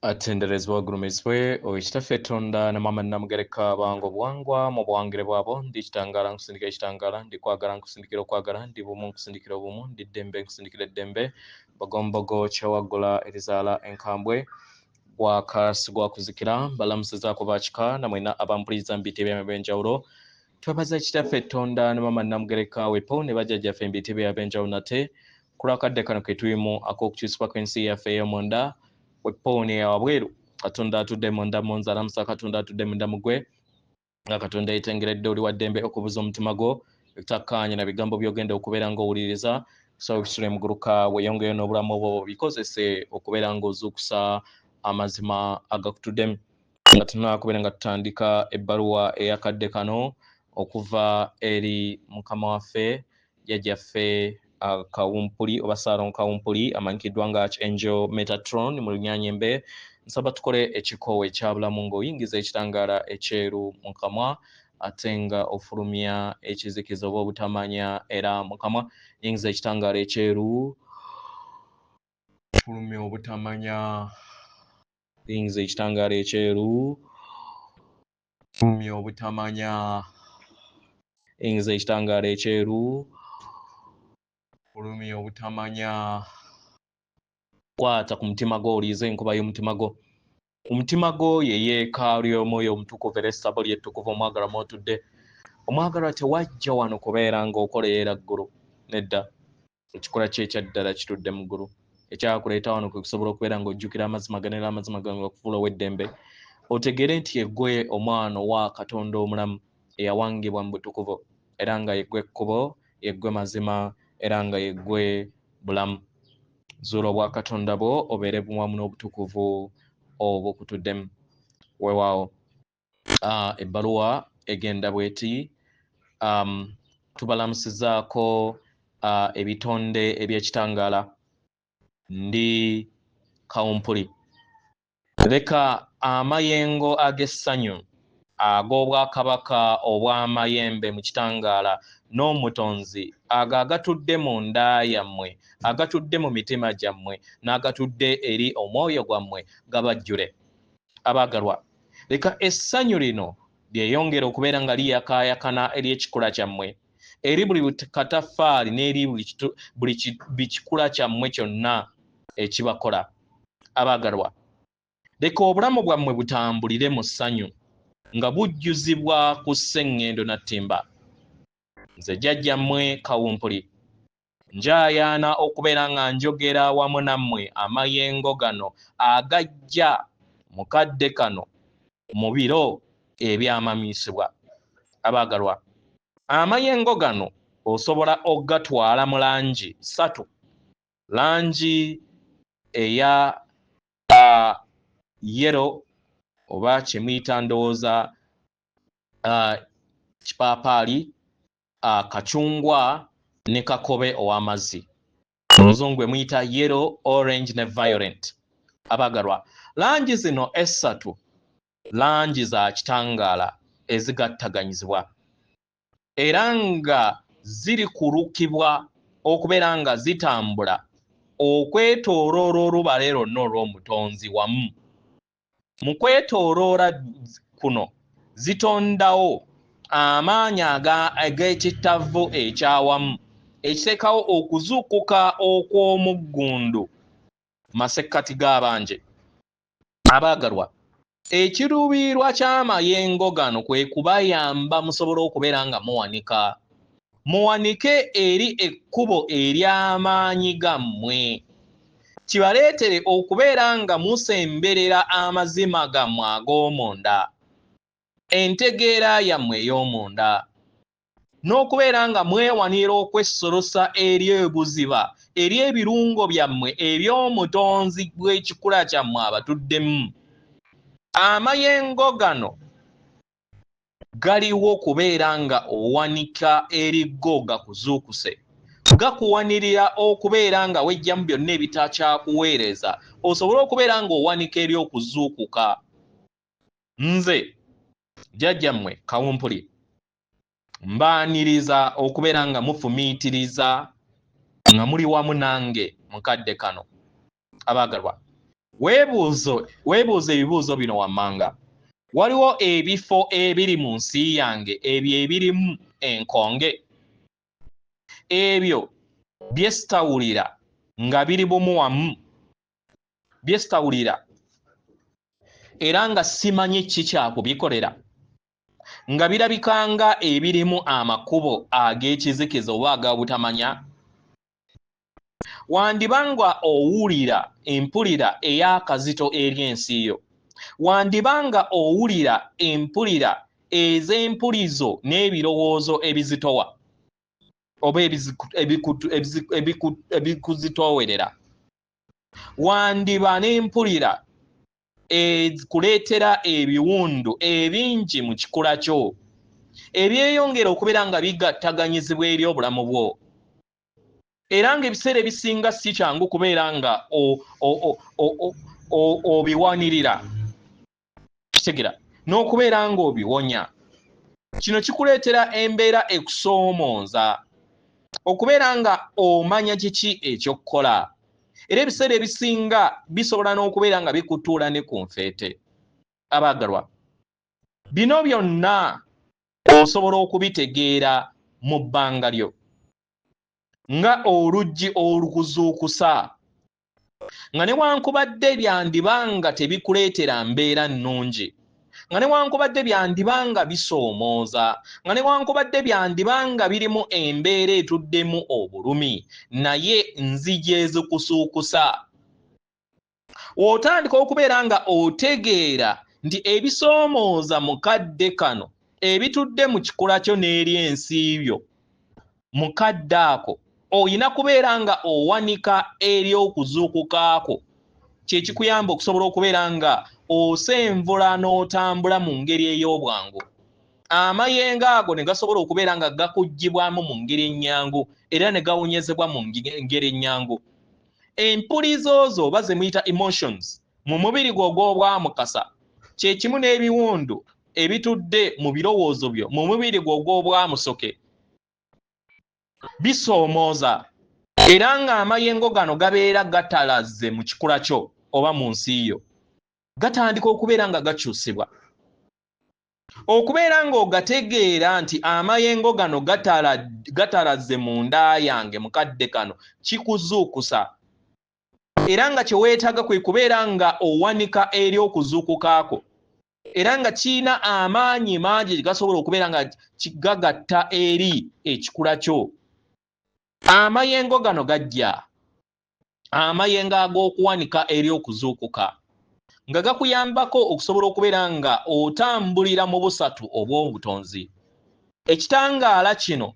Atenderezebwa agulumizibwe oyo Kitaffe Tonda ne Maama Nnamugereka banga obuwangwa mu buwangire bwabo. Ndi kitangaala nkusindikira ekitangaala, ndi kwagala nkusindikira okwagala, ndi bumu nkusindikira obumu, ndi ddembe nkusindikira eddembe. Mbogombogo kyewaggula erizaala enkambwe, gwaka sigwakuzikira. Mbalamusizaako bakika namwena abampuliriza mu biti eby'ebyenjawulo. Twebaza Kitaffe Tonda ne Maama Nnamugereka wepo ne bajjajjaffe mu biti eby'ebyenjawulo nate ku lwakadde kano ke tulimu ak'okukyusibwa kw'ensi yaffe ey'omunda wepo ne wabweru. Katonda atudde munda mu nze alamusa Katonda atudde munda mu gwe, nga Katonda yetengeredde oli wa ddembe okubuza omutima gwo ebitakkaanya na bigambo by'ogenda okubeera ng'owuliriza. So ebisula emuguluka weeyongeyo n'obulamu obwo bikozese okubeera ng'ozuukusa amazima agakutuddemu. Nga tunaakubeera nga tutandika ebbaluwa eyakadde kano okuva eri mukama waffe jjajjaffe Kawumpuli oba Saalongo Kawumpuli amanyikiddwa nga Archangel Metatron mu Lunyanyembe, nsaba tukole ekikoowa ekyabulamu ng'oyingiza ekitangaala ekyeru mu kamwa ate nga ofulumya ekizikiza oba obutamanya era mu kamwa. Yingiza ekitangaala ekyeru, fulumya obutamanya. Yingiza ekitangaala ekyeru, fulumya obutamanya. Yingiza ekitangaala ekyeru, fulumya obutamanya. Kwata ku mutima gwo, owulirize enkuba y'omutima gwo. Omutima gwo ye yeekaalu y'Omwoyo Omutukuvu era essabo lye ettukuvu omwagalwa mw'otudde. Omwagalwa, tewajja wano kubeera ng'okolerera ggulu, nedda. Ekikula kye ekya ddala kitudde mu ggulu. Ekyakuleeta wano kwe kusobola okubeera ng'ojjukira amazima gano era amazima gano gakufuula ow'eddembe, otegeere nti yeggwe omwana owa Katonda omulamu eyawangibwa mu butukuvu, era nga yeggwe kkubo, yeggwe mazima, era nga yeggwe bulamu. Zuula obwakatonda bwo obeere wamu n'obutukuvu obukutuddemu. Weewaawo. Ebbaluwa egenda bweti: tubalamusizaako ebitonde eby'ekitangaala. Ndi Kawumpuli. Leka amayengo ag'essanyu ag'obwakabaka obw'amayembe mu kitangaala n'Omutonzi, ago agatudde mu nda yammwe, agatudde mu mitima gyammwe, n'agatudde eri omwoyo gwammwe, gabajjule. Abaagalwa, leka essanyu lino lyeyongere okubeera nga liyakaayakana eri ekikula kyammwe, eri buli kataffaali n'eri buli bikikula kyammwe kyonna ekibakola. Abaagalwa, leka obulamu bwammwe butambulire mu ssanyu nga bujjuzibwa ku sseŋŋendo na ttimba. Nze jjajjammwe Kawumpuli njaayaana okubeera nga njogera wamu nammwe amayengo gano agajja mu kadde kano mu biro ebyamamiisibwa. Abaagalwa, amayengo gano osobola okugatwala mu langi ssatu: langi eya yellow oba kyemuyita ndowooza kipaapaali, kacungwa ne kakobe ow'amazzi. Mu Luzungu emuyita yellow, orange ne violet. Abaagalwa, langi zino essatu langi za kitangaala ezigattaganyizibwa era nga ziri kulukibwa okubeera nga zitambula okwetooloola olubale lwonna olw'Omutonzi wamu. Mu kwetooloola kuno zitondawo amaanyi ag'ekittavu ekyawamu ekiteekawo okuzuukuka okw'omuggundu masekkati g'abanje. Abaagalwa, ekiruubirirwa ky'amayengo gano kwe kubayamba musobole okubeera nga muwanika, muwanike eri ekkubo ery'amaanyi gammwe, kibaleetere okubeera nga musemberera amazima gammwe ag'omunda, entegeera yammwe ey'omunda, n'okubeera nga mwewanira okwessolosa eri ebuziba eri ebirungo byammwe eby'omutonzi bw'ekikula kyammwe abatuddemu. Amayengo gano galiwo kubeera nga owanika eri go gakuzuukuse, gakuwanirira okubeera nga wejjamu byonna ebitakyakuweereza osobole okubeera nga owanika eri okuzuukuka. Nze jjajjammwe Kawumpuli mbaaniriza okubeera nga mufumiitiriza nga muli wamu nange mu kadde kano. Abaagalwa, Weebuuzo weebuuze ebibuuzo bino wammanga. Waliwo ebifo ebiri mu nsi yange ebyo ebirimu enkonge? Ebyo bye sitawulira nga biri bumu wamu, bye sitawulira era nga simanyi ki kyakubikolera, nga birabika nga ebirimu amakubo ag'ekizikiza oba ag'obutamanya? Wandiba nga owulira empulira ey'akazito eri ensi yo. Wandiba nga owulira empulira ez'empulizo n'ebirowoozo ebizitowa oba ebikuzitoowerera. Wandiba n'empulira ekuleetera ebiwundu ebingi mu kikula kyo ebyeyongera okubeera nga bigattaganyizibwa eri obulamu bwo. Era ng'ebiseera ebisinga si kyangu kubeera nga obiwanirira, kitegera, n'okubeera ng'obiwonya. Kino kikuleetera embeera ekusoomooza okubeera nga omanya kiki eky'okukola, era ebiseera ebisinga bisobola n'okubeera nga bikutuula ne ku nfeete. Abaagalwa, bino byonna osobola okubitegeera mu bbanga lyo nga oluggi olukuzuukusa, nga newankubadde byandiba nga tebikuleetera mbeera nnungi, nga newankubadde byandiba nga bisoomooza, nga newankubadde byandiba nga birimu embeera etuddemu obulumi, naye nzigi ezikusuukusa. W'otandika okubeera nga otegeera nti ebisoomooza mu kadde kano ebitudde mu kikula kyo n'eri ensi byo mu kadde ako, olina kubeera nga owanika eri okuzuukuka kwo, kye kikuyamba okusobola okubeera nga osenvula n'otambula mu ngeri ey'obwangu. Amayengo ago ne gasobola okubeera nga gakuggyibwamu mu ngeri ennyangu era ne gawonyezebwa mu ngeri ennyangu. Empulizo zo oba ze muyita emotions mu mubiri gwo ogw'obwamukasa kye kimu n'ebiwundu ebitudde mu birowoozo byo mu mubiri gwo ogw'obwamusoke bisoomooza, era ng'amayengo gano gabeera gatalazze mu kikula kyo oba mu nsi yo, gatandika okubeera nga gakyusibwa. Okubeera ng'ogategeera nti amayengo gano gatalaze mu nda yange mu kadde kano kikuzuukusa, era nga kye weetaaga kwe kubeera nga owanika eri okuzuukuka kwo, era nga kirina amaanyi mangi gasobola okubeera nga gagatta eri ekikula kyo. Amayengo gano gajja, amayengo ag'okuwanika eri okuzuukuka, nga gakuyambako okusobola okubeera nga otambulira mu busatu obw'obutonzi. Ekitangaala kino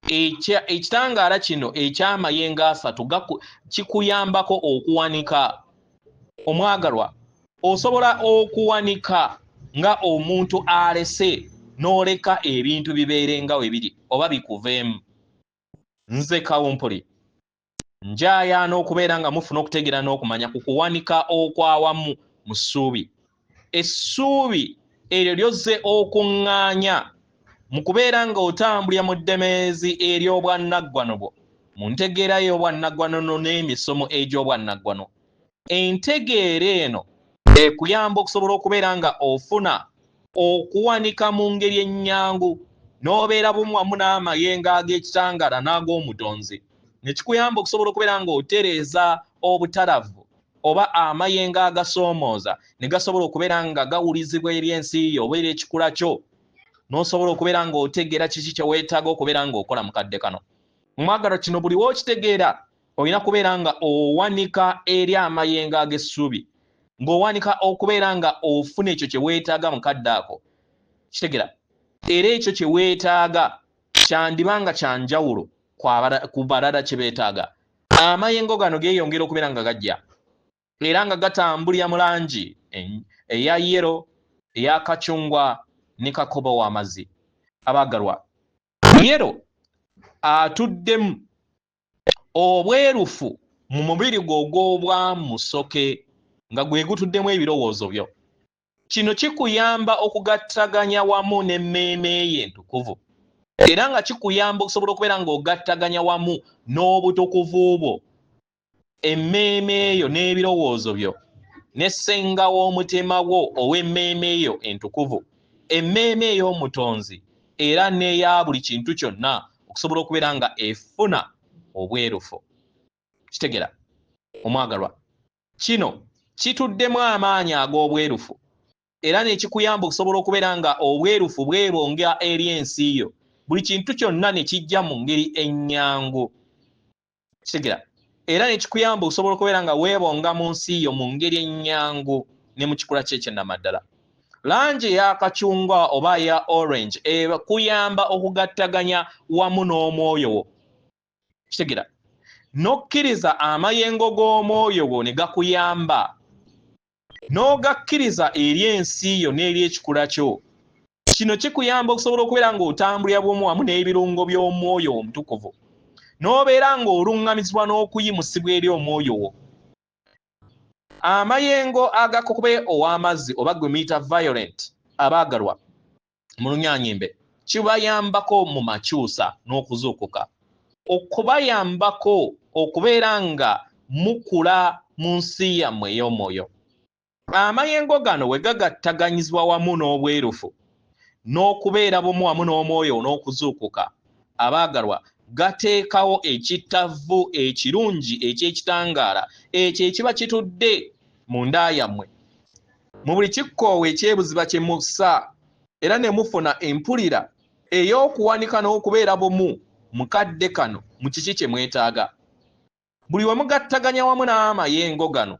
ekitangaala kino eky'amayengo asatu kikuyambako okuwanika. Omwagalwa, osobola okuwanika nga omuntu alese n'oleka ebintu bibeere nga we biri oba bikuveemu. Nze Kawumpuli njayaana okubeera nga mufuna okutegeera n'okumanya ku kuwanika okwawamu mu ssuubi. Essuubi eryo lyozze okuŋŋaanya mu kubeera ng'otambulira mu ddemeezi ery'obwannaggwano bwo, mu ntegeera y'obwannaggwano n'emisomo egy'obwannaggwano. Entegeera eno ekuyamba okusobola okubeera nga ofuna okuwanika mu ngeri ennyangu n'obeera bumu wamu n'amayengo ag'ekitangaala n'ag'omutonzi, ne kikuyamba okusobola okubeera ng'otereeza obutalavu oba amayengo agasoomooza ne gasobola okubeera nga gawulizibwa eri ensi yo oba eri ekikula kyo, n'osobola okubeera ng'otegeera kiki kye weetaaga okubeera ng'okola mu kadde kano. Mwagalwa, kino buli w'okitegeera olina kubeera nga owanika eri amayengo ag'essuubi, ng'owanika okubeera nga ofuna ekyo kye weetaaga mu kadde ako. Kitegera, era ekyo kye weetaaga kyandiba nga kya njawulo ku balala kye beetaaga. Amayengo gano geeyongera okubeera nga gajja era nga gatambulira mu langi eya yero, eya kacungwa ne kakobo w'amazzi. Abaagalwa, yero atuddemu obwerufu mu mubiri gwo ogw'obwamusoke nga gwe gutuddemu ebirowoozo byo. Kino kikuyamba okugattaganya wamu n'emmeeme ye entukuvu, era nga kikuyamba okusobola okubeera ng'ogattaganya wamu n'obutukuvu bwo. Emmeeme eyo n'ebirowoozo byo ne ssenga w'omutima gwo ow'emmeeme eyo entukuvu, emmeeme ey'omutonzi era n'eya buli kintu kyonna, okusobola okubeera nga efuna obwerufu. Kitegera omwagalwa, kino kituddemu amaanyi ag'obwerufu era nekikuyamba okusobola okubeera nga obwerufu bwebonga eri ensi yo, buli kintu kyonna ne kijja mu ngeri ennyangu. Kitegera era nekikuyamba okusobola okubeera nga weebonga mu nsi yo mu ngeri ennyangu ne mu kikula kye ekyennamaddala. Langi eya kacungwa oba eya orange ekuyamba okugattaganya wamu n'omwoyo wo. Kitegera n'okkiriza amayengo g'omwoyo wo ne gakuyamba, n'ogakkiriza eri ensi yo n'eri ekikula kyo. Kino kikuyamba okusobola okubeera ng'otambulira bw'omu wamu n'ebirungo by'omwoyo omutukuvu, n'obeera ng'oluŋŋamizibwa n'okuyimusibwa eri omwoyo wo. Amayengo agakokube ow'amazzi oba gwe muyita violent, abaagalwa mu lunyanyimbe, kibayambako mu makyusa n'okuzuukuka, okubayambako okubeera nga mukula mu nsi yammwe ey'omwoyo. Amayengo gano we gagattaganyizibwa wamu n'obwerufu n'okubeera bumu wamu n'omwoyo n'okuzuukuka, abaagalwa, gateekawo ekittavvu ekirungi eky'ekitangaala ekyo ekiba kitudde mu nda yammwe. Mu buli kikkoowe ekyebuziba kye mussa era ne mufuna empulira ey'okuwanika n'okubeera bumu mu kadde kano mu kiki kye mwetaaga. Buli we mugattaganya wamu n'amayengo gano,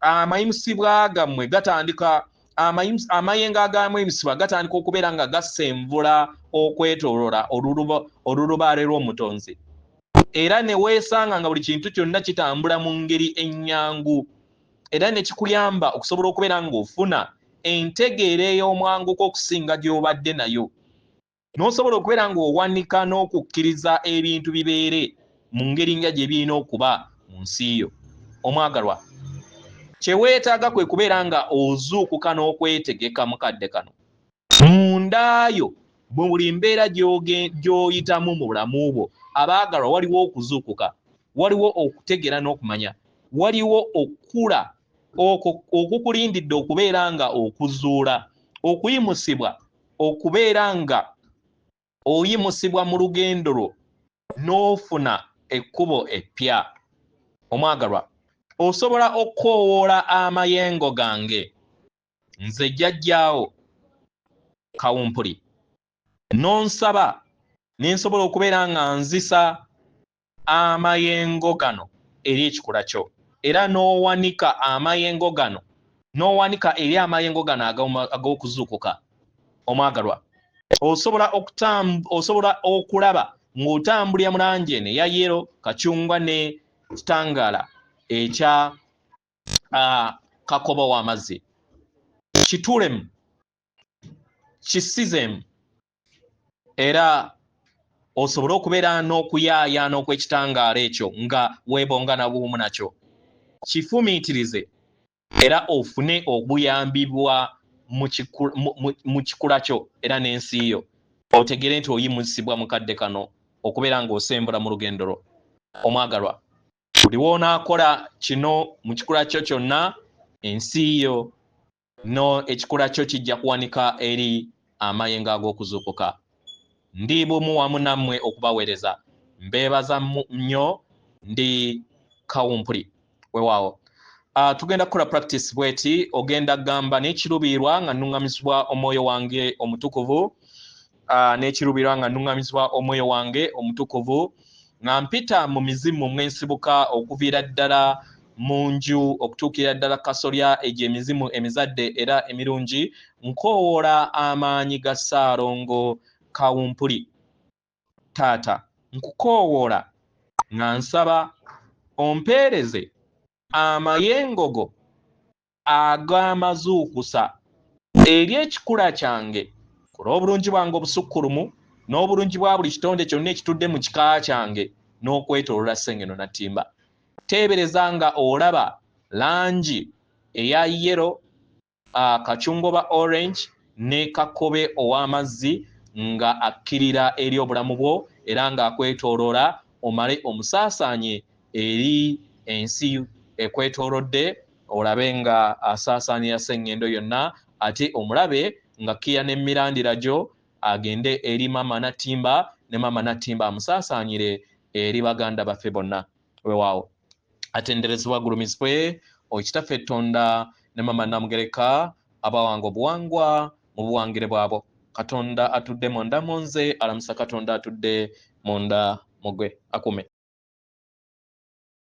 amayimusibwa gammwe gatandika, amayengo ag'amayimusibwa gatandika okubeera nga gasenvula okwetooloola olulubaale lw'omutonzi, era ne weesanga nga buli kintu kyonna kitambula mu ngeri ennyangu, era ne kikuyamba okusobola okubeera ng'ofuna entegeera ey'omwanguka okusinga gy'obadde nayo, n'osobola okubeera ng'owanika n'okukkiriza ebintu bibeere mu ngeri nga gye birina okuba mu nsi yo. Omwagalwa, kye weetaaga kwe kubeera nga ozuukuka n'okwetegeka mu kadde kano munda yo, mu buli mbeera gy'oyitamu mu bulamu bwo. Abaagalwa, waliwo okuzuukuka, waliwo okutegeera n'okumanya, waliwo okukula okukulindidde okubeera nga okuzuula, okuyimusibwa, okubeera nga oyimusibwa mu lugendo lwo n'ofuna ekkubo eppya. Omwagalwa, osobola okukoowoola amayengo gange nze jjajjaawo Kawumpuli, n'onsaba ne nsobola okubeera nga nzisa amayengo gano eri ekikula kyo, era n'owanika amayengo gano, n'owanika eri amayengo gano ag'okuzuukuka. Omwagalwa, osobola okulaba ng'otambulira mu langi eno eya yero, kacungwa ne kitangaala ekya kakoba w'amazzi. Kituulemu, kisizeemu, era osobole okubeera n'okuyaayaana okw'ekitangaala ekyo nga weebonga na buumu nakyo. Kifumiitirize era ofune obuyambibwa mu kikula kyo era n'ensi yo, otegere nti oyimusibwa mu kadde kano okubeera ng'osembula mu lugendo lwo. Omwagalwa, buli w'onaakola kino mu kikula kyo kyonna, ensi yo no ekikula kyo kijja kuwanika eri amayengo ag'okuzuukuka. Ndi bumu wamu nammwe okubaweereza. Mbeebaza nnyo. Ndi Kawumpuli. Weewaawo. Tugenda kukola practice bweti. Ogenda gamba n'ekiruubirirwa nga nnuŋŋamizibwa omwoyo wange omutukuvu, n'ekiruubirirwa nga nnuŋŋamizibwa omwoyo wange omutukuvu, nga mpita mu mizimu mwensibuka okuviira ddala mu nju okutuukira ddala kasolya egyo emizimu emizadde era emirungi, nkoowoola amaanyi ga Ssaalongo Kawumpuli. Taata, nkukoowoola nga nsaba ompeereze amayengo go ag'amazuukusa eri ekikula kyange, ku lw'obulungi bwange obusukkulumu n'obulungi bwa buli kitonde kyonna ekitudde mu kika kyange n'okwetoolola Ssengeno Nattimba. Teebereza nga olaba langi eya yero, kacungwa oba orange ne kakobe ow'amazzi nga akkirira eri obulamu bwo era ng'akwetooloola, omale omusaasaanye eri ensi ekwetoolodde, olabe nga asaasaanira sseŋŋendo yonna, ate omulabe nga kkiya n'emirandira gyo agende eri Maama Nattimba, ne Maama Nattimba amusaasaanyire eri baganda baffe bonna. Weewaawo, atenderezebwa agulumizibwe oyo Kitaffe Ttonda ne Maama Namugereka abawanga obuwangwa mu buwangire bwabo. Katonda atudde munda mu nze alamusa Katonda atudde munda mu gwe akume.